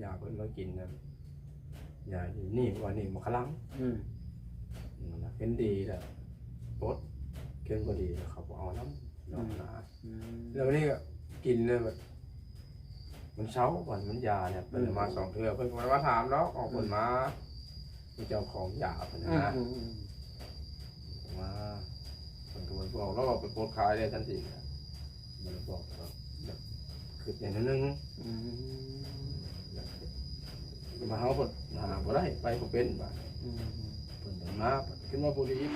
ຢາເພິ່ນມາກິນນະ ຢານີ້ວ່ານີ້ໝາກຂະລັງ ອືມ ນັ້ນນະ ເຫັນດີລະປົດ ເຫັນບໍ່ດີລະເຂົາບໍ່ເອົານຳ ອືມ ເນາະ ອືມ ແລ້ວນີ້ກໍກິນແລ້ວມັນເຊົາ ມັນຢາແລ້ວ ເພິ່ນ ອືມ ມາສອງເທື່ອ ເພິ່ນກໍບໍ່ໄດ້ມາຖາມດອກ ອອກ ອືມ ເພິ່ນມາ ເຈົ້າຂອງຢາເພິ່ນ ອືມ ນະ ອືມ ອືມ ມາ ເພິ່ນກໍບໍ່ໄດ້ບອກດອກວ່າໄປປົດຂາຍໄດ້ທັນທີ ບໍ່ໄດ້ບອກດອກ ແບບຄິດແນວໜຶ່ງ ອືມ ມາເຮົາກໍຫາບໍ່ໄດ້ ໄປບໍ່ເປັນບາດ ອືມ ເພິ່ນກໍມາ ເພິ່ນວ່າບໍ່ດີ ພີ່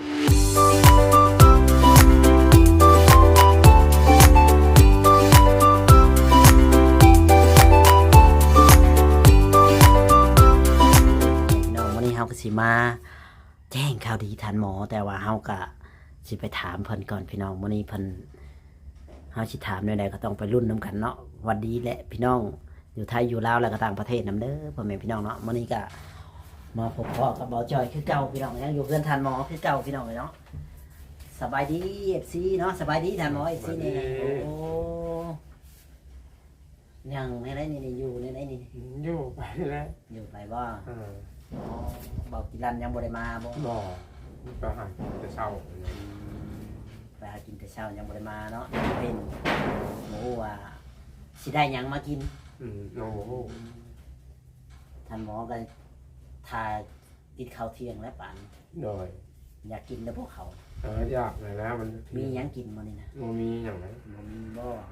ນ້ອງ ມື້ນີ້ເຮົາກໍຊິມາ ແຈ້ງຂ່າວດີທ່ານໝໍ ແຕ່ວ່າເຮົາກະຊິໄປຖາມເພິ່ນກ່ອນພີ່ນ້ອງ ມື້ນີ້ເພິ່ນ ເຮົາຊິຖາມແນວໃດກໍຕ້ອງໄປລຸ້ນນຳກັນເນາະ. ຫວັດດີແຫຼະພີ່ນ້ອງຢູ່ໄທ ຢູ່ລາວ ແລະກໍຕ່າງປະເທດນຳເດີ ພໍ່ແມ່ພີ່ນ້ອງເນາະ. ມື້ນີ້ກະມາພົບພໍ້ກັບເບົາຈອຍຄືເກົ່າພີ່ນ້ອງ ຍັງຢູ່ເຮືອນທ່ານໝໍຄືເກົ່າພີ່ນ້ອງເອີຍເນາະ. ສະບາຍດີ ເອັຟຊີ ເນາະ ສະບາຍດີທ່ານໝໍ ເອັຟຊີ ສະບາຍດີ ນີ້ ໂອ້ ຍັງແນວໃດນີ້ ນີ້ຢູ່ແນວໃດນີ້ ຢູ່ໄປແຫຼະ ຢູ່ໄປບໍ່? ເອີ ອໍ ເບົາກິລັນຍັງບໍ່ໄດ້ມາບໍ່? ບໍ່ ໄປຫາກິນແຕ່ເຊົ້າ ອືມ ໄປຫາກິນແຕ່ເຊົ້າ ຍັງບໍ່ໄດ້ມາເນາະ ເປັນ ບໍ່ຮູ້ວ່າຊິໄດ້ຫຍັງມາກິນ ອືມ ຍັງບໍ່ຮູ້ ທ່ານໝໍກໍຖ້າ ກິນເຂົ້າທ່ຽງແລ້ວປານນີ້ ໂດຍ ຢາກກິນແລ້ວບໍ່ເຂົ້າ? ເອີ ຢາກແລ້ວ ມັນ ມີຫຍັງກິນມື້ນີ້ນະ? ບໍ່ມີຫຍັງເລີຍ ບໍ່ມີບໍ່? ອໍ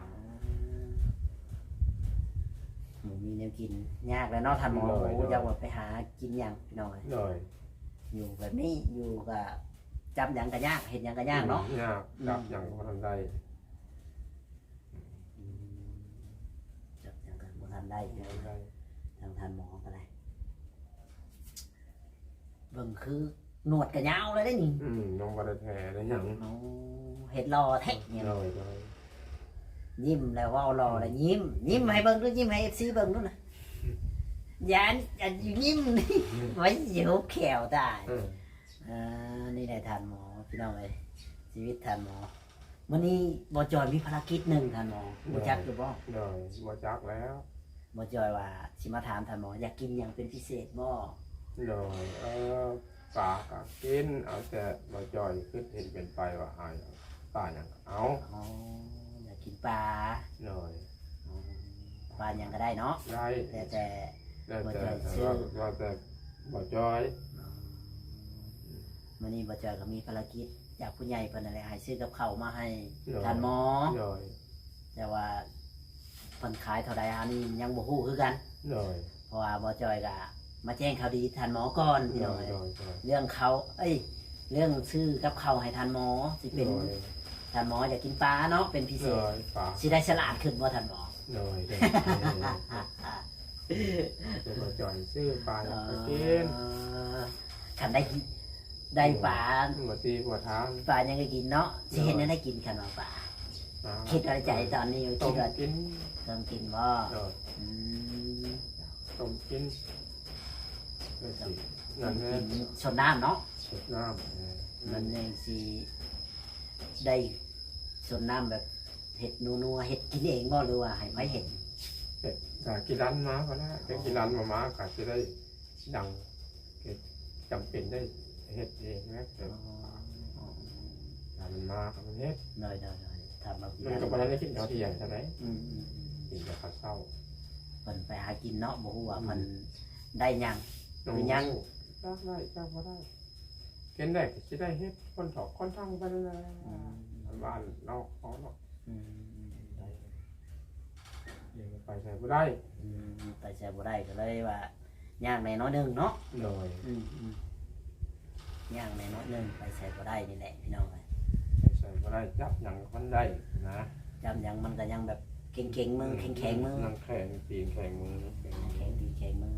ບໍ່ມີແນວກິນ ຍາກແລ້ວເນາະທ່ານໝໍ ໂດຍ ບໍ່ຮູ້ ໂດຍ ຈັກວ່າໄປຫາກິນຫຍັງພີ່ນ້ອງເອີຍ ໂດຍ ຢູ່ແບບນີ້ ຢູ່ກະຈັບຫຍັງກະຍາກ ເຮັດຫຍັງກະຍາກເນາະ ອືມ ຍາກ ອືມ ຈັບຫຍັງກໍບໍ່ທັນໄດ້ ອືມ ຈັບຫຍັງກໍບໍ່ທັນໄດ້ ບໍ່ທັນໄດ້ ທາງທ່ານໝໍກໍໄດ້ ເບິ່ງຄືໜວດກໍຍາວແລ້ວເດ້ນີ້ ອືມ ຍັງບໍ່ໄດ້ແທ້ໄດ້ຫຍັງ ໂອ້ ເຮັດຫຼໍ່ແທ້ນີ້ ໂດຍ ໂດຍ ຍິ້ມແລ້ວເວົ້າຫຼໍ່ແລ້ວ ອືມ ຍິ້ມ ຍິ້ມໃຫ້ເບິ່ງດູ ຍິ້ມໃຫ້ເອັຟຊີເບິ່ງດູນະ ຢ້ານ ຢ້ານຍິ້ມ ໄວ້ຊິຫົກແຂ້ວຕາຍ ເອີ ອ່າ ນີ້ແຫຼະທ່ານໝໍ ພີ່ນ້ອງເອີຍ ຊີວິດທ່ານໝໍ. ມື້ນີ້ບໍ່ຈອຍມີພາລະກິດໜຶ່ງທ່ານໝໍ ຮູ້ຈັກຢູ່ບໍ່? ໂດຍ ບໍ່ຈັກແລ້ວ ບໍ່ຈອຍວ່າຊິມາຖາມທ່ານໝໍ ຢາກກິນຫຍັງເປັນພິເສດບໍ່? ໂດຍ ເອີ ປາກໍກິນ ເອົາແຕ່ບໍ່ຈອຍຄິດເຫັນເປັນໄປວ່າ ອາ ປາຫຍັງກໍເອົາ ອໍ ຢາກກິນປາ ໂດຍ ອໍ ປາຫຍັງກໍໄດ້ເນາະ ໄດ້ ແລ້ວແຕ່ ແລ້ວແຕ່ ບໍ່ຈອຍ ແຕ່ ຊື້ ວ່າ ວ່າແຕ່ບໍ່ຈອຍ ອໍ ມື້ນີ້ບໍ່ຈອຍກໍມີພາລະກິດຈາກຜູ້ໃຫຍ່ເພິ່ນນັ້ນແຫຼະ ໃຫ້ຊື້ກັບເຂົ້າມາໃຫ້ ໂດຍ ທ່ານໝໍ ໂດຍ ແຕ່ວ່າເພິ່ນຂາຍເທົ່າໃດ ອັນນີ້ຍັງບໍ່ຮູ້ຄືກັນ ໂດຍ ເພາະວ່າບໍ່ຈອຍກໍມາແຈ້ງຂ່າວດີທ່ານໝໍກ່ອນ ໂດຍ ພີ່ນ້ອງເອີຍ ໂດຍ ໂດຍ ເລື່ອງເຂົ້າ ເອີຍ ເລື່ອງຊື້ກັບເຂົ້າໃຫ້ທ່ານໝໍ ຊິເປັນ ໂດຍ ທ່ານໝໍຢາກກິນປາເນາະ ເປັນພິເສດ ໂດຍ ປາ ຊິໄດ້ສະຫຼາດຂຶ້ນບໍ່ທ່ານໝໍ? ໂດຍ ໂດຍ ເອີ ເປັນບໍ່ຈອຍຊື້ປາໃຫ້ກິນ ອໍ ຄັນໄດ້ ໄດ້ປາ ອືມ ບໍ່ຕີບໍ່ຖາມ ປາຫຍັງກໍກິນເນາະ ຊິເຮັດແນວໃດກິນຄັນວ່າປາ ອ່າ ຄິດວ່າໃນໃຈຕອນນີ້ ຄິດວ່າ ຕົ້ມກິນ ຕົ້ມກິນບໍ່? ໂດຍ ອືມ ຕົ້ມກິນ ແລ້ວຊິ ນັ້ນແຫຼະ ກິນຊົດນ້ຳເນາະ ຊົດນ້ຳ ເອີ ມັນຍັງຊິໄດ້ຊົດນ້ຳແບບເຮັດນົວໆ ເຮັດກິນເອງບໍ່ ຫຼືວ່າໃຫ້ໃຜເຮັດ? ເຮັດ ຖ້າກິລັນມາກໍໄດ້ ເຮັດກິລັນມາ ມາກໍຊິໄດ້ ດັງ ເຮັດ ຈຳເປັນໄດ້ເຮັດເອງນະ ອໍ ຖ້າມັນມາກໍມັນເຮັດ ໂດຍ ໂດຍ ໂດຍ ຖ້າມາກິນ ມັນກໍບໍ່ທັນໄດ້ກິນເຂົ້າທ່ຽງເທົ່າໃດ ອືມ ອືມ ອືມ ກິນແຕ່ເຂົ້າເຊົ້າ ເພິ່ນໄປຫາກິນເນາະ ບໍ່ຮູ້ວ່າ ອືມ ເພິ່ນໄດ້ຫຍັງ ໂດຍ ຫຼືຫຍັງ ຈັກໄດ້ຈັກບໍ່ໄດ້ ກິນໄດ້ກໍຊິໄດ້ເຮັດຄົນຖອກຄົນທັງໄປນັ້ນແຫຼະ ອືມ ບ້ານນອກເຮົາເນາະ ອືມ ໄດ້ ໄປໃສບໍ່ໄດ້ ອືມ ໄປໃສບໍ່ໄດ້ ກໍເລີຍວ່າ ຍາກແດ່ໜ້ອຍໜຶ່ງເນາະ ໂດຍ ອືມ ອືມ ຍາກແດ່ໜ້ອຍໜຶ່ງ ໄປໃສບໍ່ໄດ້ນີ້ແຫຼະພີ່ນ້ອງເອີຍ ໄປໃສບໍ່ໄດ້ ຈັບຫຍັງມັນໄດ້ນະ ຈັບຫຍັງມັນກໍຍັງແບບເຄັ່ງໆມື ອືມ ແຂງໆມື ຍັງແຂງຕີນແຂງມື ແຂງຕີນແຂງມື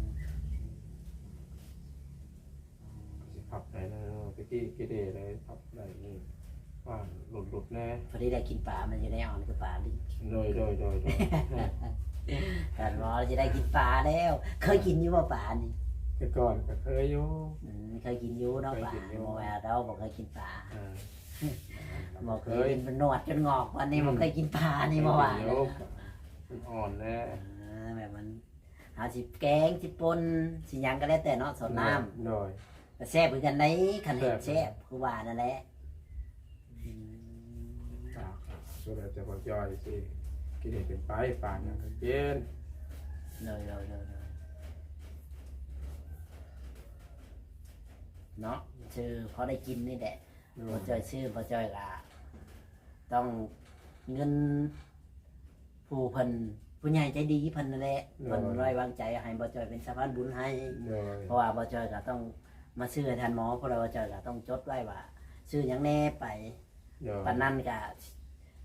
ຊິພັບໄດ້ເນາະ ຕະກີ້ກິເດໄດ້ພັບໄດ້ນີ້ ວ່າຫຼຸດໆແດ່ ພໍດີໄດ້ກິນປາ ມັນຢູ່ໃນອ່ອນຄືປາລິງ ໂດຍ ໂດຍ ໂດຍ ໂດຍ ທ່ານໝໍຊິໄດ້ກິນປາແລ້ວ ເຄີຍກິນຢູ່ບໍ່ປານີ້? ແຕ່ກ່ອນກໍເຄີຍຢູ່ ອືມ ເຄີຍກິນຢູ່ເນາະ ເຄີຍກິນຢູ່ ປານີ້ບໍ່ແມ່ນດອກ ບໍ່ເຄີຍກິນປາ ເອີ ບໍ່ເຄີຍກິນ ເຄີຍ ໜວດຈົນງອກປານນີ້ ອືມ ບໍ່ເຄີຍກິນປານີ້ບໍ່ວ່າ ເຄີຍກິນຢູ່ ມັນອ່ອນແລ້ວ ອ່າ ແບບມັນ ເຮົາຊິແກງ ຊິປົ່ນ ຊິຫຍັງກໍແລ້ວແຕ່ເນາະ ສອດນ້ຳ ໂດຍ ກໍແຊບຄືກັນໃດ໋ ຄັນເຮັດແຊບ ແຊບ ຄືວ່ານັ້ນແຫຼະ. ອືມ ສຸດແລ້ວແຕ່ພໍ່ຈ້ອຍຊິກິນໃຫ້ເປັນໄປ ປານຫຍັງກໍກິນ ໂດຍ ໂດຍ ໂດຍ ໂດຍ ເນາະ ຊື່ພໍໄດ້ກິນນີ້ແຫຼະ ໂດຍ ພໍ່ຈ້ອຍຊື້ ພໍ່ຈ້ອຍກໍຕ້ອງເງິນ ຜູ້ເພິ່ນ ຜູ້ໃຫຍ່ໃຈດີເພິ່ນນັ້ນແຫຼະ ໂດຍ ເພິ່ນໄວ້ວາງໃຈໃຫ້ບ່າວຈ້ອຍເປັນສະພານບຸນໃຫ້ ໂດຍ ເພາະວ່າບ່າວຈ້ອຍກໍຕ້ອງມາຊື້ໃຫ້ທ່ານໝໍ ເພາະວ່າບ່າວຈ້ອຍກໍຕ້ອງຈົດໄວ້ວ່າຊື້ຫຍັງແດ່ໄປ ໂດຍ ປານນັ້ນກໍ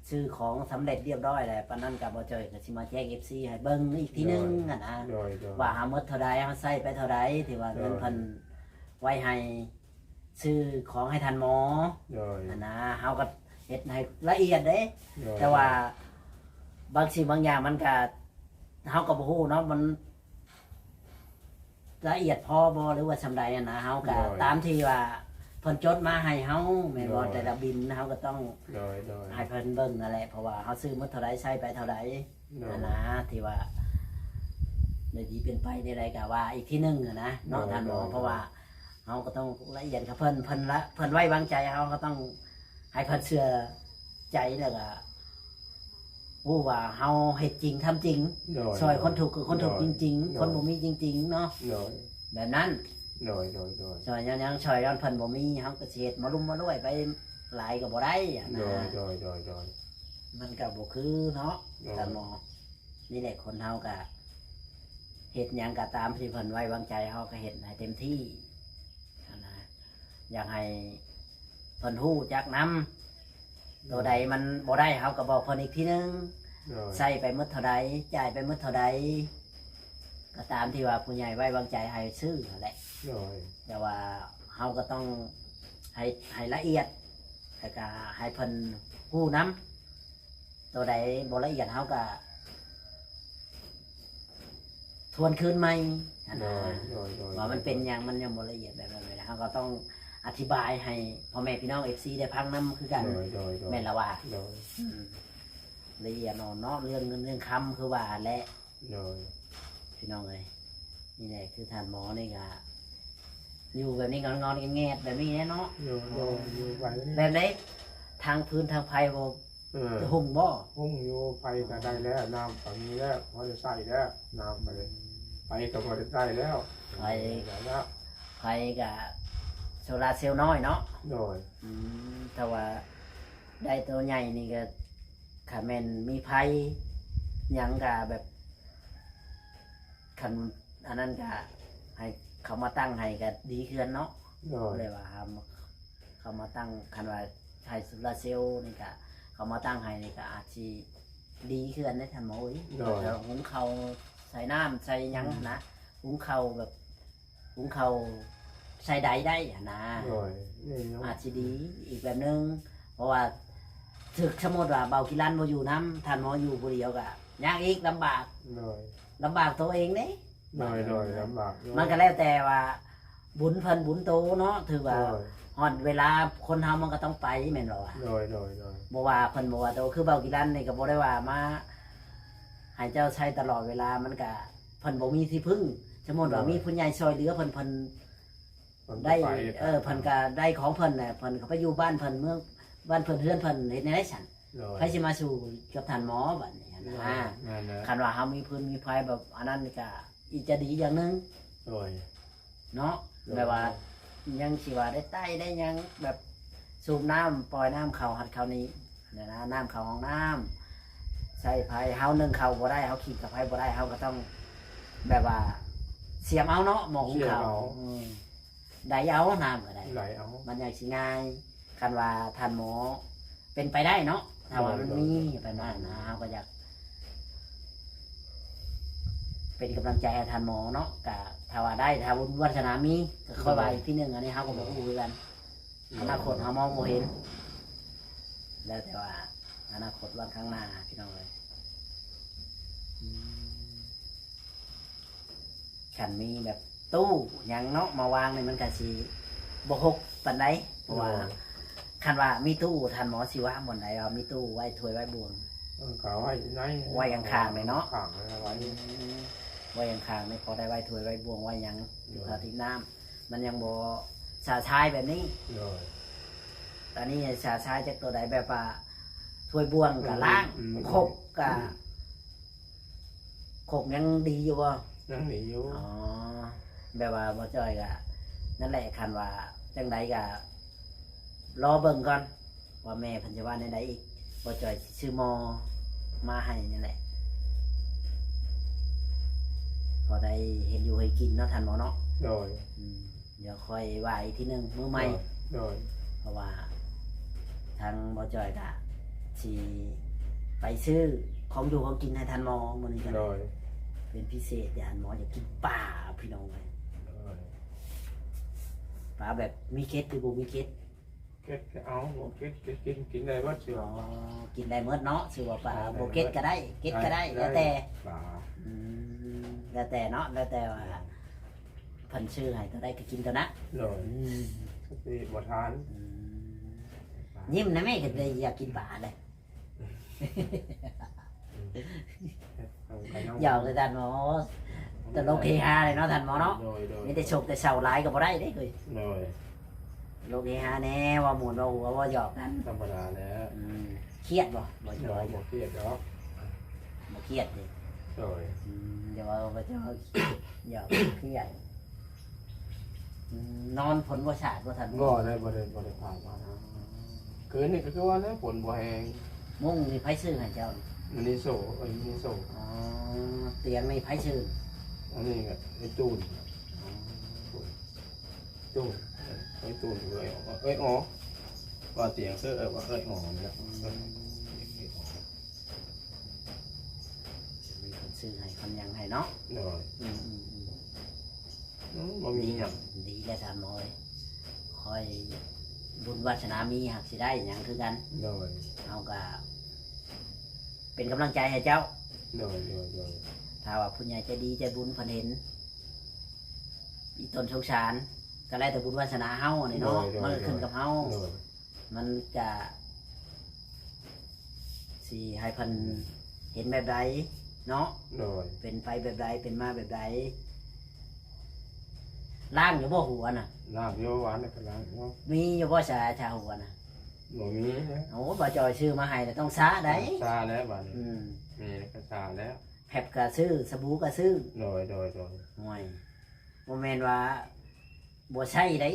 ຊື້ຂອງສຳເລັດລຽບຮ້ອຍແລ້ວ ປານນັ້ນກໍບ່າວຈ້ອຍກໍຊິມາແຈ້ງເອັຟຊີໃຫ້ເບິ່ງອີກທີໜຶ່ງ ໂດຍ ຫັ້ນນະ ໂດຍ ໂດຍ ວ່າເຮົາໝົດເທົ່າໃດ ເຮົາໃຊ້ໄປເທົ່າໃດ ທີ່ວ່າເງິນ ໂດຍ ເພິ່ນໄວ້ໃຫ້ ຊື້ຂອງໃຫ້ທ່ານໝໍ ໂດຍ ຫັ້ນນະ ເຮົາກໍເຮັດໃຫ້ລະອຽດເດ້ ໂດຍ ແຕ່ວ່າບາງສິ່ງບາງຢ່າງມັນກໍ ເຮົາກໍບໍ່ຮູ້ເນາະ ມັນລະອຽດພໍບໍ່ ຫຼືວ່າສ່ຳໃດຫັ້ນນະ ເຮົາກໍ ໂດຍ ຕາມທີ່ວ່າເພິ່ນຈົດມາໃຫ້ເຮົາແມ່ນບໍ່ ໂດຍ ແຕ່ລະບິນ ເຮົາກໍຕ້ອງ ໂດຍ ໂດຍ ໃຫ້ເພິ່ນເບິ່ງນັ້ນແຫຼະ ເພາະວ່າເຮົາຊື້ໝົດເທົ່າໃດ ໃຊ້ໄປເທົ່າໃດ ໂດຍ ຫັ້ນນະ ທີ່ວ່າໃນທີ່ເປັນໄປແນວໃດກໍວ່າອີກທີໜຶ່ງຫັ້ນນະເນາະ ໂດຍ ທ່ານໝໍ ໂດຍ ເພາະວ່າ ເຮົາກໍຕ້ອງລະອຽດກັບເພິ່ນ ເພິ່ນລະ ເພິ່ນໄວ້ວາງໃຈເຮົາ ເຮົາກໍຕ້ອງໃຫ້ເພິ່ນເຊື່ອໃຈ ແລ້ວກໍຮູ້ວ່າເຮົາເຮັດຈິງທຳຈິງ ໂດຍ ຊ່ອຍຄົນທຸກຄືຄົນທຸກ ໂດຍ ຈິງໆ ໂດຍ ຄົນບໍ່ມີຈິງໆເນາະ ໂດຍ ແບບນັ້ນ ໂດຍ ໂດຍ ໂດຍ ຊ່ອຍຍ້ອນຫຍັງ ຊ່ອຍຍ້ອນເພິ່ນບໍ່ມີ ເຮົາກໍຊິເຮັດມາລຸມມາລວຍໄປຫຼາຍກໍບໍ່ໄດ້ຫັ້ນນະ ໂດຍ ໂດຍ ໂດຍ ໂດຍ ມັນກໍບໍ່ຄືເນາະ ໂດຍ ທ່ານໝໍ ນີ້ແຫຼະ ຄົນເຮົາກໍເຮັດຫຍັງກໍຕາມທີ່ເພິ່ນໄວ້ວາງໃຈ ເຮົາກໍເຮັດໃຫ້ເຕັມທີ່ຫັ້ນນະ ຢາກໃຫ້ເພິ່ນຮູ້ຈັກນຳ ໂດຍ ໂຕໃດມັນບໍ່ໄດ້ ເຮົາກໍບອກເພິ່ນອີກທີໜຶ່ງ ໂດຍ ໃຊ້ໄປໝົດເທົ່າໃດ ຈ່າຍໄປໝົດເທົ່າໃດ ກໍຕາມທີ່ວ່າຜູ້ໃຫຍ່ໄວ້ວາງໃຈໃຫ້ຊື້ຫັ້ນແຫຼະ ໂດຍ ແຕ່ວ່າເຮົາກໍຕ້ອງໃຫ້ ໃຫ້ລະອຽດ ແລ້ວກໍໃຫ້ເພິ່ນຮູ້ນຳ ໂຕໃດບໍ່ລະອຽດເຮົາກໍທວນຄືນໃໝ່ຫັ້ນນະ ໂດຍ ໂດຍ ໂດຍ ວ່າມັນເປັນຫຍັງ ມັນຍັງບໍ່ລະອຽດແບບນັ້ນເລີຍ ເຮົາກໍຕ້ອງອະທິບາຍໃຫ້ພໍ່ແມ່ພີ່ນ້ອງເອັຟຊີໄດ້ຟັງນຳຄືກັນ ໂດຍ ໂດຍ ໂດຍ ແມ່ນລະວ່າ ໂດຍ ອືມ ລະອຽດອ່ອນເນາະ ເລື່ອງເງິນເລື່ອງຄຳຄືວ່າຫັ້ນແຫຼະ ໂດຍ ພີ່ນ້ອງເອີຍ ນີ້ແຫຼະ ຄືທ່ານໝໍນີ້ກະຢູ່ແບບນີ້ ງອນໆແງດໆແບບນີ້ແຫຼະເນາະ ໂດຍ ໂດຍ ຢູ່ໄປ ແບບໃດ ທາງຟືນທາງໄຟບໍ່ ເອີ ຮຸ່ງບໍ່? ຮຸ່ງຢູ່ ໄຟກໍໄດ້ແລ້ວ ນ້ຳກໍມີແລ້ວ ພໍໄດ້ໃຊ້ແລ້ວ ນ້ຳກໍໄດ້ ໄຟກໍພໍໄດ້ໃຊ້ແລ້ວ ໄຟ ໄດ້ແລ້ວ ໄຟກໍໂຊລາເຊວນ້ອຍເນາະ ໂດຍ ອືມ ຖ້າວ່າໄດ້ໂຕໃຫຍ່ນີ້ກໍ ຄັນແມ່ນມີໄຟຫຍັງກະແບບ ຄັນອັນນັ້ນກະໃຫ້ເຂົາມາຕັ້ງໃຫ້ກະດີຄືກັນເນາະ ໂດຍ ແບບວ່າເຂົາມາຕັ້ງ ຄັນວ່າໃຫ້ໂຊລາເຊວນີ້ກະ ເຂົາມາຕັ້ງໃຫ້ນີ້ກະອາດຊິດີຄືກັນເດ້ທ່ານໝໍເອີຍ ໂດຍ ແບບວ່າຫຸງເຂົ້າ ໃສ່ນ້ຳ ໃສ່ຫຍັງ ອືມ ນະ ຫຸງເຂົ້າແບບ ຫຸງເຂົ້າໃສ່ໃດໄດ້ຫັ້ນນະ ໂດຍ ນີ້ເນາະ ອາດຊິດີອີກແບບໜຶ່ງ ເພາະວ່າຖືກ ສົມມຸດວ່າເບົາກິລັນບໍ່ຢູ່ນຳ ທ່ານໝໍຢູ່ຜູ້ດຽວກະຍາກອີກ ລຳບາກ ໂດຍ ລຳບາກໂຕເອງເດ້ ໂດຍ ໂດຍ ລຳບາກຢູ່ ມັນກະແລ້ວແຕ່ວ່າບຸນເພິ່ນບຸນໂຕເນາະ ຖືວ່າ ໂດຍ ຮອດເວລາຄົນເຮົາມັນກະຕ້ອງໄປແມ່ນບໍ່ວະ ໂດຍ ໂດຍ ໂດຍ ບໍ່ວ່າເພິ່ນບໍ່ວ່າໂຕ ຄືເບົາກິລັນນີ້ກະບໍ່ໄດ້ວ່າມາໃຫ້ເຈົ້າໃຊ້ຕະຫຼອດເວລາ ມັນກະ ເພິ່ນບໍ່ມີທີ່ເພິ່ງ ສົມມຸດວ່າ ໂດຍ ມີຜູ້ໃຫຍ່ຊ່ອຍເຫຼືອເພິ່ນ ເພິ່ນ ເພິ່ນໄດ້ ໄປ ເອີ ເພິ່ນກະໄດ້ຂອງເພິ່ນແຫຼະ ເພິ່ນກະໄປຢູ່ບ້ານເພິ່ນ ເມືອງ ບ້ານເພິ່ນ ເຮືອນເພິ່ນ ເຮັດແນວໃດຊັ້ນ ໂດຍ ໃຜຊິມາສູ້ກັບທ່ານໝໍບັດນີ້ຫັ້ນນະ ໂດຍ ແມ່ນແລ້ວ ຄັນວ່າເຮົາມີພື້ນມີໄພແບບອັນນັ້ນກະອີກຈະດີຢ່າງໜຶ່ງ ໂດຍ ເນາະ ໂດຍ ແບບວ່າຍັງຊິວ່າໄດ້ໄຕ້ໄດ້ຫຍັງ ແບບສູບນ້ຳ ປ່ອຍນ້ຳເຂົ້າຫັ້ນເຂົ້ານີ້ ແນວນັ້ນ ນ້ຳເຂົ້າຫ້ອງນ້ຳ ໃຊ້ໄຟ ເຮົາໜຶ້ງເຂົ້າບໍ່ໄດ້ ເຮົາຂີດກັບໄຟບໍ່ໄດ້ ເຮົາກໍຕ້ອງແບບວ່າສຽມເອົາເນາະ ໝໍ້ຫຸງເຂົ້າ ສຽມເອົາ ອືມ ໄດ້ເອົາ ນ້ຳກໍໄດ້ ໄດ້ເອົາ ມັນຍັງຊິງ່າຍ ຄັນວ່າທ່ານໝໍເປັນໄປໄດ້ເນາະ ຖ້າວ່າມັນມີ ໂດຍ ໂດຍ ປະມານນັ້ນນະ ເຮົາກໍຢາກເປັນກຳລັງໃຈໃຫ້ທ່ານໝໍເນາະ ກະຖ້າວ່າໄດ້ ຖ້າບຸນວາສະໜາມີ ກະຄ່ອຍວ່າ ໂດຍ ອີກທີໜຶ່ງ ອັນນີ້ເຮົາກໍບໍ່ຮູ້ຄືກັນ ອະນາຄົດເຮົາມອງບໍ່ເຫັນ ແລ້ວແຕ່ວ່າອະນາຄົດວັນຂ້າງໜ້າພີ່ນ້ອງເອີຍ ອືມ ຄັນມີແບບຕູ້ຫຍັງເນາະ ມາວາງນີ້ມັນກະຊິບໍ່ຮົກປານໃດ ເພາະວ່າ ໂດຍ ຄັນວ່າມີຕູ້ ທ່ານໝໍຊິວາງບ່ອນໃດ ວ່າມີຕູ້ໄວ້ຖ້ວຍໄວ້ບ່ວງ ເອີ ກະໄວ້ໃນ ໄວ້ຂ້າງໆເລີຍເນາະ ຂ້າງໆເລີຍ ໄວ້ ອືມ ໄວ້ຂ້າງໆ ນີ້ພໍໄດ້ໄຫວ້ຖ້ວຍໄຫວ້ບ່ວງໄຫວ້ຫຍັງ ຢູ່ ໂດຍ ເຂົ້າຕິດນ້ຳ ມັນຍັງບໍ່ຊະຊາຍແບບນີ້ ໂດຍ ຕອນນີ້ຊະຊາຍຈັກໂຕໃດ ແບບວ່າຖ້ວຍບ່ວງກໍລ້າງ ອືມ ຄົກກໍ ຄົກຍັງດີຢູ່ບໍ່? ຍັງດີຢູ່ ອໍ ແບບວ່າບໍ່ຈ່ອຍກໍ ນັ້ນແຫຼະ ຄັນວ່າຈັ່ງໃດກໍ ລໍເບິ່ງກ່ອນວ່າແມ່ເພິ່ນຈະວ່າແນວໃດອີກ ບໍ່ຈ່ອຍຊິຊື້ໝໍ້ມາໃຫ້ນັ້ນແຫຼະ ພໍໄດ້ເຮັດຢູ່ໃຫ້ກິນເນາະທ່ານໝໍເນາະ ໂດຍ ອືມ ດຽວຄ່ອຍວ່າອີກທີໜຶ່ງມື້ໃໝ່ ໂດຍ ໂດຍ ເພາະວ່າທາງບໍ່ຈ່ອຍກະຊິໄປຊື້ຂອງຢູ່ຂອງກິນໃຫ້ທ່ານໝໍມື້ນີ້ກໍ ໂດຍ ເປັນພິເສດ ທ່ານໝໍຢາກກິນປາພີ່ນ້ອງເອີຍ ໂດຍ ປາແບບມີເກັດຫຼືບໍ່ມີເກັດ? ເກັດກໍເອົາ ບໍ່ເກັດກໍກິນ ກິນໄດ້ເບິດ ຊື່ ອໍ ວ່າປາ ກິນໄດ້ເໝິດເນາະ ຊື່ວ່າປາ ໄດ້ ບໍ່ເກັດກໍໄດ້ ເກັດກໍໄດ້ ໄດ້ ແລ້ວແຕ່ ໄດ້ປາ ອືມ ແລ້ວແຕ່ເນາະ ແລ້ວແຕ່ວ່າ ເພິ່ນຊື້ໃຫ້ຕົວໃດກໍກິນຕົວນັ້ນ ໂດຍ ອືມ ກໍຊິບໍ່ທານ ອືມ ຍິ້ມນະແມ່ ກໍໄດ້ຢາກກິນປາເລີຍ ອືມ ຢອກເລີຍທ່ານໝໍ ຕະຫຼົກເຮຮາເລີຍເນາະທ່ານໝໍເນາະ ໂດຍ ໂດຍ ມີແຕ່ໂສກແຕ່ເສົ້າຫຼາຍກໍບໍ່ໄດ້ເດ້ເຮີ້ຍ ໂດຍ ຕະຫຼົກເຮຮາແດ່ ເວົ້າມ່ວນເວົ້າຫົວເວົ້າຢອກກັນ ທຳມະດາແຫຼະ ອືມ ຄຽດບໍ່? ບໍ່ ບໍ່ ບໍ່ຄຽດດອກ ບໍ່ຄຽດເດ້ ໂດຍ ອືມ ຢ່າເວົ້າວ່າເຈົ້າຢອກຄຽດ ອືມ ນອນຝົນບໍ່ສາດບໍ່ທ່ານ? ບໍ່ໄດ້ ບໍ່ໄດ້ ບໍ່ໄດ້ຜ່ານມາ ອໍ ຄືນນີ້ກໍຄືວ່າແຫຼະ ຝົນບໍ່ແຮງ ມຸ້ງນີ້ໃຜຊື້ໃຫ້ເຈົ້າ? ມິນິໂຊ ເອີ ມິນິໂຊ ອໍ ຕຽງນີ້ໃຜຊື້? ອັນນີ້ກໍໄອ້ຕູນ ອໍ ຕູນ ໄອ້ຕູນ ເອື້ອຍ ເອື້ອຍອໍ ວ່າຕຽງເອີ ເອີ້ນວ່າເອື້ອຍອໍນີ້ແຫຼະ ອືມ ເອື້ອຍອໍ ມີຄົນຊື້ໃຫ້ຄົນຫຍັງໃຫ້ເນາະ ໂດຍ ອືມໆໆ ອືມ ບໍ່ມີຫຍັງ ດີແລ້ວທ່ານໝໍເອີຍ ຂ້ອຍບຸນວາສະໜາມີຫາກຊິໄດ້ຫຍັງຄືກັນ ໂດຍ ເຮົາກະເປັນກຳລັງໃຈໃຫ້ເຈົ້າ ໂດຍ ໂດຍ ໂດຍ ຖ້າວ່າຜູ້ໃຫຍ່ໃຈດີໃຈບຸນເພິ່ນເຫັນອີ່ຕົນສົງສານ ກໍແລ້ວແຕ່ບຸນວາສະໜາເຮົານີ້ເນາະ ໂດຍ ໂດຍ ມັນກໍຂຶ້ນກັບເຮົາ ໂດຍ ມັນກະຊິໃຫ້ເພິ່ນເຫັນແບບໃດເນາະ ໂດຍ ເປັນໄປແບບໃດ ເປັນມາແບບໃດ ລ້າງຢູ່ບໍ່ຫົວນະ? ລ້າງຢູ່ ວານນີ້ກໍລ້າງຢູ່ ມີຢູ່ບໍ່ສາ ຊາຫົວນະ? ບໍ່ມີນະ ໂອ້ ບໍ່ຈ່ອຍຊື້ມາໃຫ້ລະຕ້ອງຊາໄດ໋ ຕ້ອງຊາແລ້ວບາດນີ້ ອືມ ມີແລ້ວກໍຊາແລ້ວ ແພັບກໍຊື້ ສະບູກໍຊື້ ໂດຍ ໂດຍ ໂດຍ ໂອ້ຍ ບໍ່ແມ່ນວ່າ ບໍ່ໃຊ້ໄດ໋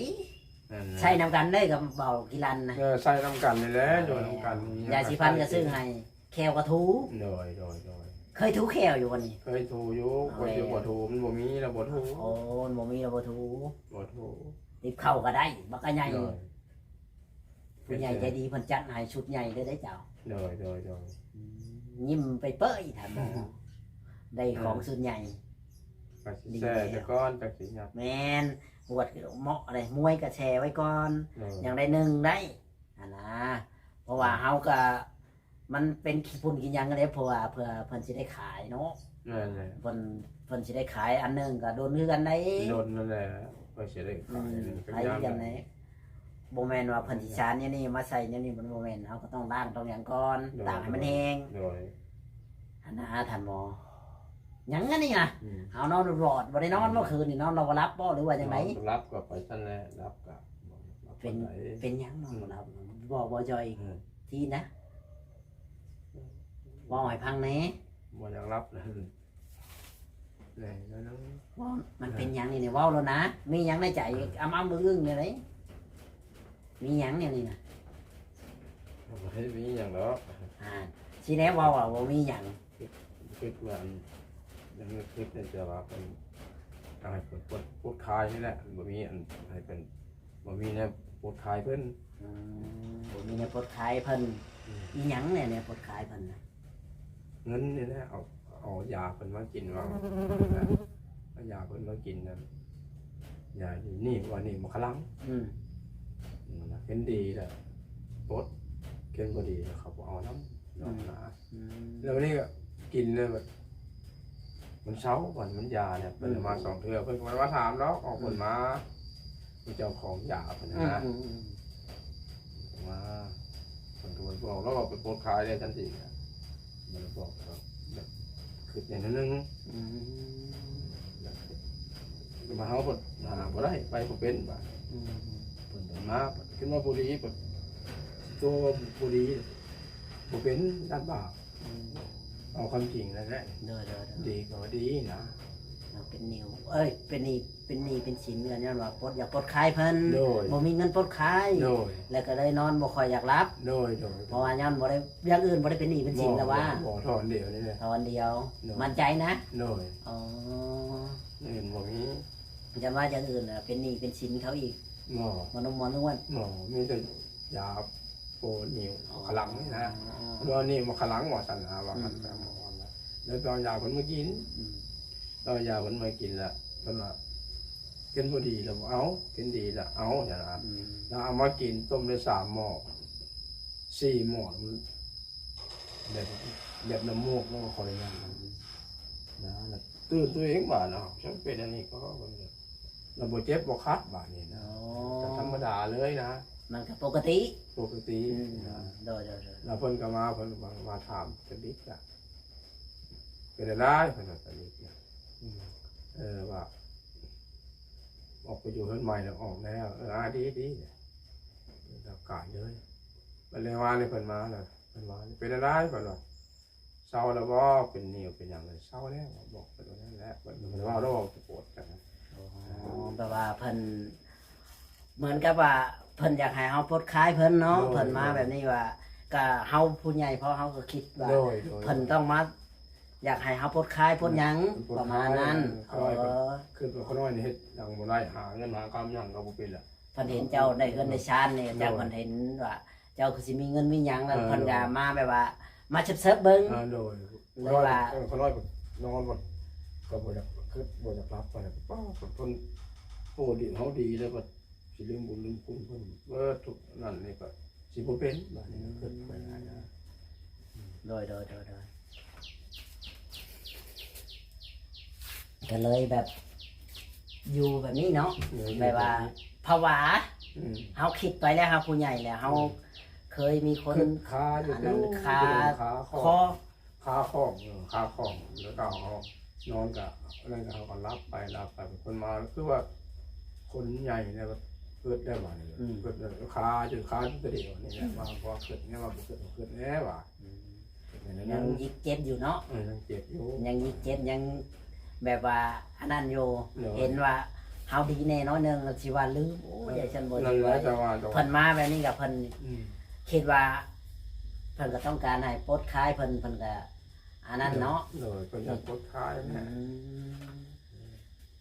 ນັ້ນແຫຼະ ໃຊ້ນຳກັນເດ້ກັບເບົາກີລັນນະ ເອີ ໃຊ້ນຳກັນນີ້ແຫຼະ ເອີ ຢູ່ນຳກັນ ຢາສີຟັນກໍຊື້ໃຫ້ ແຂ້ວກໍຖູ ໂດຍ ໂດຍ ໂດຍ ເຄີຍຖູແຂ້ວຢູ່ບໍ່ນີ້? ເຄີຍຖູຢູ່ ເອົາແລ້ວ ກໍຊິບໍ່ຖູ ມັນບໍ່ມີແລ້ວບໍ່ຖູ ໂອ້ ມັນບໍ່ມີແລ້ວບໍ່ຖູ ບໍ່ຖູ ຕິບເຂົ້າກໍໄດ້ ບັກກະໃຫຍ່ ໂດຍ ຜູ້ໃຫຍ່ໃຈດີເພິ່ນຈັດໃຫ້ຊຸດໃຫຍ່ເລີຍເດ້ເຈົ້າ ໂດຍ ໂດຍ ໂດຍ ອືມ ຍິ້ມເປີຍໆ ທ່ານໝໍ ໄດ້ຂອງ ເອີ ຊຸດໃຫຍ່ ກໍຊິແຊ່ໄວ້ກ່ອນ ຈັກຊິຫຍັບ ແມ່ນ ປວດເໝາະເດ້ ມວຍກໍແຊ່ໄວ້ກ່ອນ ເອີ ຢ່າງໃດໜຶ່ງໄດ້ຫັ້ນນະ ເພາະວ່າ ເອີ ເຮົາກໍ ມັນເປັນຂີ້ຝຸ່ນຂີ້ຫຍັງເດ້ ເພາະວ່າເພື່ອເພິ່ນຊິໄດ້ຂາຍເນາະ ແມ່ນແຫຼະ ເພິ່ນ ເພິ່ນຊິໄດ້ຂາຍອັນໜຶ່ງກໍດົນຄືກັນໄດ໋ ດົນນັ້ນແຫຼະ ເພິ່ນຊິໄດ້ຂາຍ ອືມ ອັນໜຶ່ງກໍ ຂາຍຄືກັນໄດ໋ ບໍ່ແມ່ນວ່າເພິ່ນຊິຊານແນວນີ້ມາໃສ່ແນວນີ້ ມັນບໍ່ແມ່ນ ເຮົາກໍຕ້ອງລ້າງຕ້ອງຫຍັງກ່ອນ ໂດຍ ຕາກໃຫ້ມັນແຫ້ງ ໂດຍ ຫັ້ນນະ ທ່ານໝໍ ຫຍັງອັນນີ້ນະ ອືມ ເຮົານອນຫຼອດ ບໍ່ໄດ້ນອນ ອືມ ເມື່ອຄືນນີ້ ນອນບໍ່ຫຼັບບໍ່ ຫຼືວ່າຈັ່ງໃດ? ນອນບໍ່ຫຼັບກໍໄປຊັ້ນແຫຼະ ຫຼັບກໍບໍ່ຫຼັບ ເປັນ ປານໃດ ເປັນຫຍັງນອນບໍ່ຫຼັບ? ອືມ ບໍ່ ບໍ່ຈ່ອຍ ອືມ ທີນະ ເວົ້າໃຫ້ຟັງແດ່ ບໍ່ຢາກຫຼັບ ເວົ້າ ມັນເປັນຫຍັງນີ້ ເວົ້າໂລດນະ ມີຫຍັງໃນໃຈ ອືມ ອຳໆອຶ້ງໆແນວໃດ? ມີຫຍັງແນວນີ້ນະ? ບໍ່ໄດ້ມີຫຍັງດອກ ອ່າ ຊິແນວເວົ້າວ່າບໍ່ມີຫຍັງ ຄິດ ຄິດວ່າອັນ ຍັງຄິດໃນໃຈວ່າເພິ່ນ ຢາກໃຫ້ເພິ່ນປົດ ປົດຂາຍນີ້ແຫຼະ ບໍ່ມີອັນໃຫ້ເພິ່ນ ບໍ່ມີແນວປົດຂາຍເພິ່ນ ອືມ ບໍ່ມີແນວປົດຂາຍເພິ່ນ ອືມ ອີຫຍັງແດ່ແນວປົດຂາຍເພິ່ນນະ? ເງິນນີ້ແຫຼະ ເອົາ ເອົາຢາເພິ່ນມາກິນວ່າ ເອົາຢາເພິ່ນມາກິນນັ້ນ ຢານີ້ວ່ານີ້ໝາກຂະລັງ ອືມ ເຫັນດີແລ້ວປົດ ເຫັນບໍ່ດີແລ້ວເຂົາບໍ່ເອົານຳ ອືມ ນະ ອືມ ແລ້ວວັນນີ້ກໍກິນແລ້ວມັນເຊົາ ມັນຢາແລ້ວ ເພິ່ນ ອືມ ມາສອງເທື່ອ ເພິ່ນກໍບໍ່ໄດ້ມາຖາມດອກ ອອກ ອືມ ເພິ່ນມາ ເຈົ້າຂອງຢາເພິ່ນນະ ອືມ ມາ ເພິ່ນກໍບໍ່ໄດ້ບອກ ແລ້ວວ່າໄປປົດຂາຍໄດ້ທັນທີນະ ບໍ່ໄດ້ບອກດອກ ແບບ ຄື ຢ່າງນັ້ນໜຶ່ງ ອືມ ວ່າເຮົາເພິ່ນຫາບໍ່ໄດ້ ໄປບໍ່ເປັນ ບາດ ອືມ ເພິ່ນເປັນມາ ເພິ່ນຂຶ້ນມາບໍ່ດີ ເພິ່ນໂຕບໍ່ດີ ບໍ່ເປັນ ຢ້ານບາບ ອືມ ເອົາຄວາມຈິງນັ້ນແຫຼະ ໂດຍໆໆ ດີກໍວ່າດີນະ ເຮົາເປັນໜີ້ ເອີຍ ເປັນໜີ້ ເປັນໜີ້ເປັນສິນ ກໍຍ້ອນວ່າປົດ ຢາກປົດຄາຍເພິ່ນ ໂດຍ ບໍ່ມີເງິນປົດຄາຍ ໂດຍ ແລ້ວກໍເລີຍນອນບໍ່ຄ່ອຍຢາກຫຼັບ ໂດຍໆ ເພາະວ່າຍ້ອນບໍ່ໄດ້ ຢ່າງອື່ນບໍ່ໄດ້ເປັນໜີ້ເປັນສິນແລ້ວວ່າ ບໍ່ ເທົ່າອັນດຽວນີ້ແຫຼະ ເທົ່າອັນດຽວ ໂດຍ ໝັ້ນໃຈນະ ໂດຍ ອໍ ອື່ນບໍ່ມີ ຈະວ່າຢ່າງອື່ນນະ ເປັນໜີ້ເປັນສິນເຂົາອີກ ບໍ່ ໝໍນຸ່ມໝໍນວດ ບໍ່ ມີແຕ່ຢາໂປນນິ້ວ ອໍ ຂະຫຼັງນີ້ນະ ອໍ ເພາະວ່ານິ້ວມັນຂະຫຼັງວ່າຊັ້ນນະ ວ່າ ອືມ ກັນ ແລ້ວໄປເອົາຢາເພິ່ນມາກິນ ອືມ ເອົາຢາເພິ່ນມາກິນລະ ເພິ່ນວ່າເປັນບໍ່ດີລະບໍ່ເອົາ ເປັນດີລະເອົາ ຊັ້ນນະ ອືມ ລະເອົາມາກິນ ຕົ້ມໄດ້ສາມໝໍ້ ສີ່ໝໍ້ ແບບ ແບບນ້ຳມູກ ແລ້ວກໍຂໍອະນຸຍາດ ອືມ ນະ ລະຕື່ນຕົວເອງບາດເນາະ ຈັ່ງເປັນອັນນີ້ກໍ ລະບໍ່ເຈັບບໍ່ຄັດບາດນີ້ນະ ອໍ ກໍທຳມະດາເລີຍນະ ມັນກໍປົກກະຕິ ປົກກະຕິ ອືມ ນະ ໂດຍໆໆ ລະເພິ່ນກໍມາ ເພິ່ນກໍມາຖາມກະດິກລະ ເປັນຈັ່ງໃດ ເພິ່ນວ່າກະດິກນະ ອືມ ເອີ ວ່າອອກໄປຢູ່ເຮືອນໃໝ່ແລ້ວ ອອກແລ້ວ ເອີ ອາ ດີໆ ແລ້ວກາຍເລີຍ ບັດເລີຍວ່າເພິ່ນມາລະ ເພິ່ນວ່າ ເປັນຈັ່ງໃດ ເພິ່ນວ່າ ເຊົາແລ້ວບໍ່ ເປັນໜີ້ວເປັນຫຍັງ ເຊົາແລ້ວ ບອກເພິ່ນວ່ານັ້ນແຫຼະ ເພິ່ນບໍ່ໄດ້ເວົ້າດອກ ໂກດກັນນະ ອໍ ແບບວ່າເພິ່ນ ເໝືອນກັບວ່າເພິ່ນຢາກໃຫ້ເຮົາປົດຄາຍເພິ່ນເນາະ ໂດຍ ເພິ່ນມາແບບນີ້ວ່າ ກະເຮົາຜູ້ໃຫຍ່ພໍ ເຮົາກໍຄິດວ່າ ໂດຍໆ ເພິ່ນຕ້ອງມາຢາກໃຫ້ເຮົາປົດຄາຍປົດຫຍັງ ອືມ ປະມານນັ້ນ ເອີ ຄິດວ່າຂ້ານ້ອຍນີ້ເຮັດຫຍັງບໍ່ໄດ້ ຫາເງິນຫາຄຳຫຍັງກໍບໍ່ເປັນລະ ເພິ່ນເຫັນເຈົ້າໄດ້ເຮືອນໄດ້ຊານນີ້ ໂດຍ ເຈົ້າເພິ່ນເຫັນວ່າເຈົ້າຄືຊິມີເງິນມີຫຍັງ ແລ້ວ ເອີ ເພິ່ນກໍມາແບບວ່າມາເຊີບໆເບິ່ງ ເອີ ໂດຍ ເລີຍວ່າ ຂ້ານ້ອຍນອນບັດກໍບໍ່ຢາກຄິດ ບໍ່ຢາກຫຼັບ ປາດເພິ່ນ ໂອ້ ດີເຮົາດີແລ້ວບັດຊິລືມບຸນລືມຄຸນເພິ່ນ ເບິດທຸກນັ້ນນີ້ກໍຊິບໍ່ເປັນ ບາດນີ້ກໍຄິດໄປຫຼາຍນະ ໂດຍໆໆໆ ກໍເລີຍແບບຢູ່ແບບນີ້ເນາະ ເອີ ແບບວ່າ ຢູ່ແບບນີ້ ຜະຫວາ ອືມ ເຮົາຄິດໄປແລ້ວ ເຮົາຜູ້ໃຫຍ່ແລ້ວ ເຮົາ ອືມ ເຄີຍມີຄົນ ຄາຢູ່ ອັນນັ້ນ ຄາ ຄາ ຄອ ຄາຂອງ ເອີ ຄາຂອງ ແລ້ວກໍເຮົານອນກໍ ນັ້ນກໍເຮົາກໍຫຼັບໄປ ຫຼັບໄປ ເພິ່ນມາ ຄືວ່າຄົນໃຫຍ່ແລ້ວ ເກີດໄດ້ຫວານີ້ ອືມ ເກີດໄດ້ ຄາຈົນ ຄາຈົນຕະເດວນີ້ແຫຼະ ອືມ ວ່າບໍ່ເກີດແນ່ ວ່າບໍ່ເກີດ ບໍ່ເກີດແນ່ວ່າ ອືມ ຍັງຍິກເຈັບຢູ່ເນາະ ເອີ ຍັງເຈັບຢູ່ ຍັງຍິກເຈັບ ຍັງແບບວ່າອັນນັ້ນຢູ່ ໂດຍ ເຫັນວ່າເຮົາດີແນ່ໜ້ອຍໜຶ່ງ ຊິວ່າລືມ ໂອ້ຍ ເອີ ຈັ່ງຊັ້ນບໍ່ດີ ນັ້ນແຫຼະ ແຕ່ວ່າ ເພິ່ນມາແບບນີ້ກໍເພິ່ນ ອືມ ຄິດວ່າເພິ່ນກໍຕ້ອງການໃຫ້ປົດຄາຍເພິ່ນ ເພິ່ນກໍອັນນັ້ນເນາະ ໂດຍ ເພິ່ນຢາກປົດຄາຍແຫຼະ ອືມ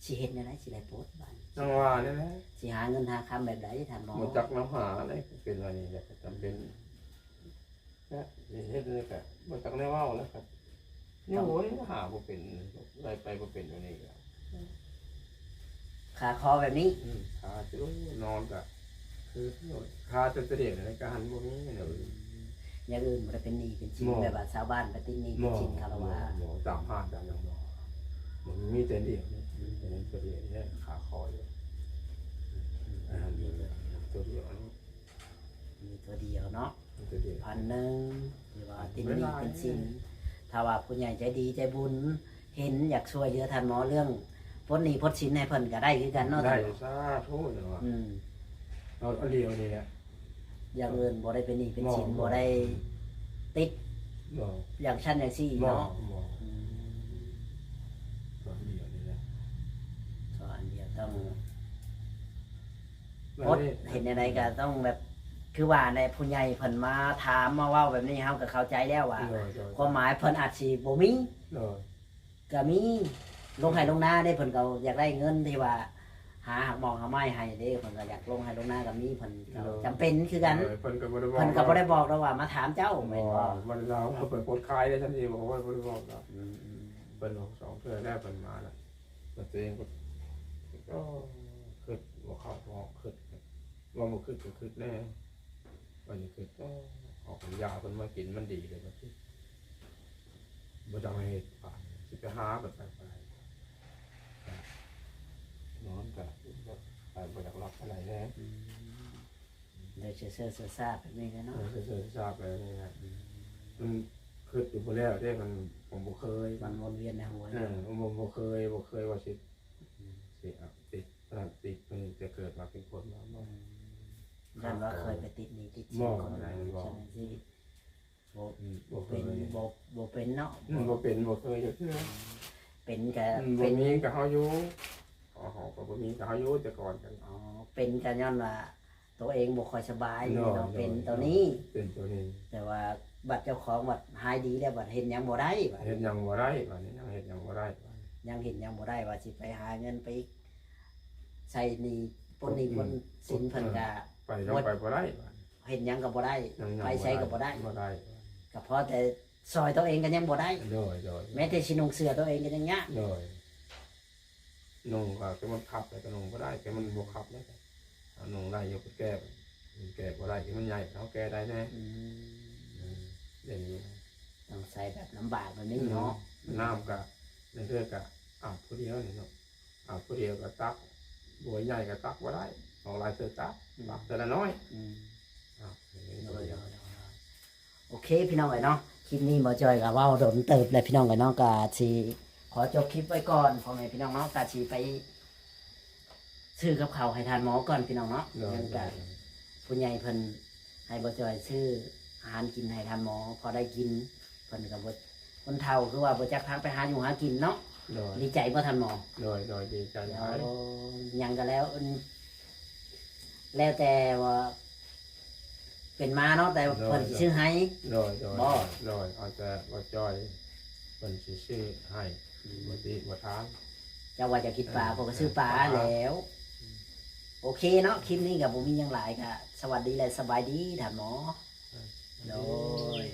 ຊິເຮັດແນວໃດ ຊິໄດ້ປົດບາດນີ້ ຈັ່ງວ່ານີ້ແຫຼະ ຊິຫາເງິນຫາຄຳແບບໃດທ່ານໝໍ ບໍ່ຈັກແນວຫາໃດ ເປັນວ່ານີ້ແຫຼະ ກໍຈຳເປັນ ແລະ ເຮັດແນວໃດກະບໍ່ຈັກແນວເວົ້າແລ້ວກະ ໂອ້ຍ ຫາບໍ່ເປັນ ໄດ້ໄປບໍ່ເປັນ ອັນນີ້ກະ ຄາຄໍແບບນີ້ ອືມ ຄາຈົນນອນກະ ຄື ຄາຈົນຕະເດວນີ້ກະຫັນບໍ່ມີແນວອື່ນ ອືມ ຢ່າງອື່ນບໍ່ໄດ້ເປັນໜີ້ເປັນສິນ ບໍ່ ແບບວ່າຊາວບ້ານໄປຕິດໜີ້ຕິດສິນເຂົາລະວ່າ ບໍ່ ບໍ່ ຕາມຮ້ານຕາມຫຍັງບໍ່ ມັນມີແຕ່ດຽວນີ້ ອືມ ມີແຕ່ດຽວນີ້ ຄາຄໍຢູ່ ອັນນັ້ນຢູ່ແລ້ວ ຕົວດຽວອັນນີ້ ມີຕົວດຽວເນາະ ມີຕົວດຽວ ພັນໜຶ່ງ ຫຼືວ່າຕິດໜີ້ຕິດສິນ ຖ້າວ່າຜູ້ໃຫຍ່ໃຈດີໃຈບຸນ ເຫັນຢາກຊ່ວຍເຫຼືອທ່ານໝໍເລື່ອງປົດໜີ້ປົດສິນໃຫ້ເພິ່ນກໍໄດ້ຄືກັນເນາະ ໄດ້ ສາທຸເນາະ ອືມ ເອົາອັນດຽວນີ້ແຫຼະ ຢ່າງອື່ນບໍ່ໄດ້ເປັນໜີ້ເປັນສິນ ບໍ່ ບໍ່ໄດ້ຕິດ ບໍ່ ຢ່າງຊັ້ນຢ່າງຊີ້ເນາະ ບໍ່ ອືມ ເອົາອັນດຽວນີ້ແຫຼະ ເອົາອັນດຽວຕ້ອງ ປົດ ເຮັດແນວໃດກໍຕ້ອງແບບ ຄືວ່າແຫຼະ ຜູ້ໃຫຍ່ເພິ່ນມາຖາມມາເວົ້າແບບນີ້ ເຮົາກໍເຂົ້າໃຈແລ້ວວ່າ ໂດຍ ໂດຍ ຄວາມໝາຍເພິ່ນອາດຊິບໍ່ມີ ໂດຍ ກໍມີ ລົງໄຮ່ລົງນາເດ້ ເພິ່ນກໍຢາກໄດ້ເງິນທີ່ວ່າຫາຮາກໝອກຫາໄມ້ໃຫ້ເດ້ ເພິ່ນກໍຢາກລົງໄຮ່ລົງນາກໍມີ ເພິ່ນກໍ ໂດຍ ຈຳເປັນຄືກັນ ໂດຍ ເພິ່ນກໍບໍ່ໄດ້ບອກ ເພິ່ນກໍບໍ່ໄດ້ບອກດອກວ່າມາຖາມເຈົ້າ ບໍ່ ແມ່ນບໍ່ ບໍ່ໄດ້ເລົ່າ ເພິ່ນປົດຄາຍເດ້ ຊັ້ນຊິບໍ່ ບໍ່ໄດ້ບອກດອກ ອືມໆ ເພິ່ນບອກສອງເທື່ອແລ້ວ ເພິ່ນມາແລ້ວ ແຕ່ຕົວເອງກໍ ກໍຄິດບໍ່ເຂົ້າບໍ່ອອກ ຄິດ ວ່າບໍ່ຄິດກໍຄິດແດ່ ວ່າຊິຄິດ ເອີ ເອົາຢາເພິ່ນມາກິນມັນດີເລີຍ ວ່າຊິ ບໍ່ຕ້ອງເຮັດບາດ ຊິໄປຫາບັດໄປ ນອນກະ ໄປບໍ່ຢາກຫຼັບປານໃດແດ່ ອືມ ໄດ້ເຊີໆຊາໆແບບນີ້ແຫຼະເນາະ ເອີ ເຊີໆຊາໆແບບນີ້ແຫຼະ ອືມ ມັນຄິດຢູ່ບໍ່ແລ້ວເດ້ ມັນ ບໍ່ເຄີຍ ມັນວົນວຽນໃນຫົວ ເອີ ບໍ່ ບໍ່ເຄີຍ ບໍ່ເຄີຍວ່າຊິ ອືມ ຊິຕິດນັ້ນຕິດນີ້ ແຕ່ເກີດມາເປັນຄົນມາ ອືມ ຢ້ານວ່າເຄີຍໄປຕິດໜີ້ຕິດສິນ ບໍ່ ຄົນ ບໍ່ ບໍ່ເປັນ ບໍ່ເປັນເນາະ ອືມ ບໍ່ເປັນ ບໍ່ເຄີຍຈັກເທື່ອ ເປັນກະ ອືມ ເປັນ ບໍ່ມີກະເຮົາຢູ່ ເຮົາກະບໍ່ມີກະເຮົາຢູ່ແຕ່ກ່ອນກັນ ອໍ ເປັນກະຍ້ອນວ່າ ໂຕເອງບໍ່ຄ່ອຍສະບາຍ ໂດຍ ເນາະ ໂດຍ ເປັນໂຕນີ້ ເປັນໂຕນີ້ ແຕ່ວ່າບັດເຈົ້າຂອງບັດຫາຍດີແລ້ວ ບັດເຮັດຫຍັງບໍ່ໄດ້ ບັດເຮັດຫຍັງບໍ່ໄດ້ ບັດນີ້ຍັງເຮັດຫຍັງບໍ່ໄດ້ ຍັງເຮັດຫຍັງບໍ່ໄດ້ ວ່າຊິໄປຫາເງິນໄປໃຊ້ໜີ້ ປົນໜີ້ ອືມ ປົນສິນ ເພິ່ນກະ ໄປ ໄປບໍ່ໄດ້ ເຮັດຫຍັງກະບໍ່ໄດ້ ໄປໃສກະບໍ່ໄດ້ ບໍ່ໄດ້ ກະພໍແຕ່ຊ່ອຍໂຕເອງກະຍັງບໍ່ໄດ້ ໂດຍ ໂດຍ ແມ້ແຕ່ຊິນຸ່ງເສື້ອໂຕເອງກະຍັງຍາກ ໂດຍ ນຸ່ງກະແຕ່ມັນຄັບ ແຕ່ກະນຸ່ງບໍ່ໄດ້ ແຕ່ມັນບໍ່ຄັບແລ້ວ ເອົານຸ່ງໄດ້ຢູ່ ແກ້ ແກ້ບໍ່ໄດ້ ທີ່ມັນໃຫຍ່ ເຮົາແກ້ໄດ້ແດ່ ອືມ ເອີ ດຽວນີ້ ຕ້ອງໃຊ້ແບບລຳບາກແບບນີ້ເນາະ ອືມ ນ້ຳກະ ລາງເທື່ອກະອາບຜູ້ດຽວນີ້ເນາະ ອາບຜູ້ດຽວກະຕັກ ບົວໃຫຍ່ກະຕັກບໍ່ໄດ້ ເອົາຫຼາຍເທື່ອຕັກ ອືມ ຕັກເທື່ອລະໜ້ອຍ ອືມ ອາບ ໂດຍ ໂດຍ ໂດຍ ໂອເຄ ພີ່ນ້ອງເອີຍເນາະ ຄລິບນີ້ບໍ່ຈ່ອຍກະເວົ້າດົນເຕີບແລ້ວ ພີ່ນ້ອງເອີຍເນາະ ກະຊິຂໍຈົບຄລິບໄວ້ກ່ອນ ພໍ່ແມ່ພີ່ນ້ອງເນາະ ກະຊິໄປ ຊື້ກັບເຂົ້າໃຫ້ທ່ານໝໍກ່ອນພີ່ນ້ອງເນາະ ໂດຍ ຍັງກະ ໂດຍ ຜູ້ໃຫຍ່ເພິ່ນໃຫ້ບໍ່ຈ່ອຍຊື້ອາຫານກິນໃຫ້ທ່ານໝໍ ພໍໄດ້ກິນ ເພິ່ນກະບໍ່ ຄົນເຖົ້າຄືວ່າບໍ່ຈັກທາງໄປຫາຢູ່ຫາກິນເນາະ ໂດຍ ດີໃຈບໍ່ທ່ານໝໍ? ໂດຍ ໂດຍ ດີໃຈຫຼາຍ ໂອ້ ຫຍັງກະແລ້ວ ແລ້ວແຕ່ວ່າ ເປັນມາເນາະ ແຕ່ ໂດຍ ເພິ່ນຊິຊື້ໃຫ້ ໂດຍ ໂດຍ ບໍ່ ໂດຍ ເອົາແຕ່ບໍ່ຈ່ອຍເພິ່ນຊິຊື້ໃຫ້ ອືມ ບໍ່ຕິບໍ່ຖາມ ເຈົ້າວ່າຈະກິນປາ ເອີ ເພິ່ນກະຊື້ປາ ເອີ ແລ້ວ ອືມ ໂອເຄເນາະ ຄລິບນີ້ກະບໍ່ມີຫຍັງຫຼາຍ ກະສະຫວັດດີ ແລະ ສະບາຍດີທ່ານໝໍ ເອີ ໂດຍ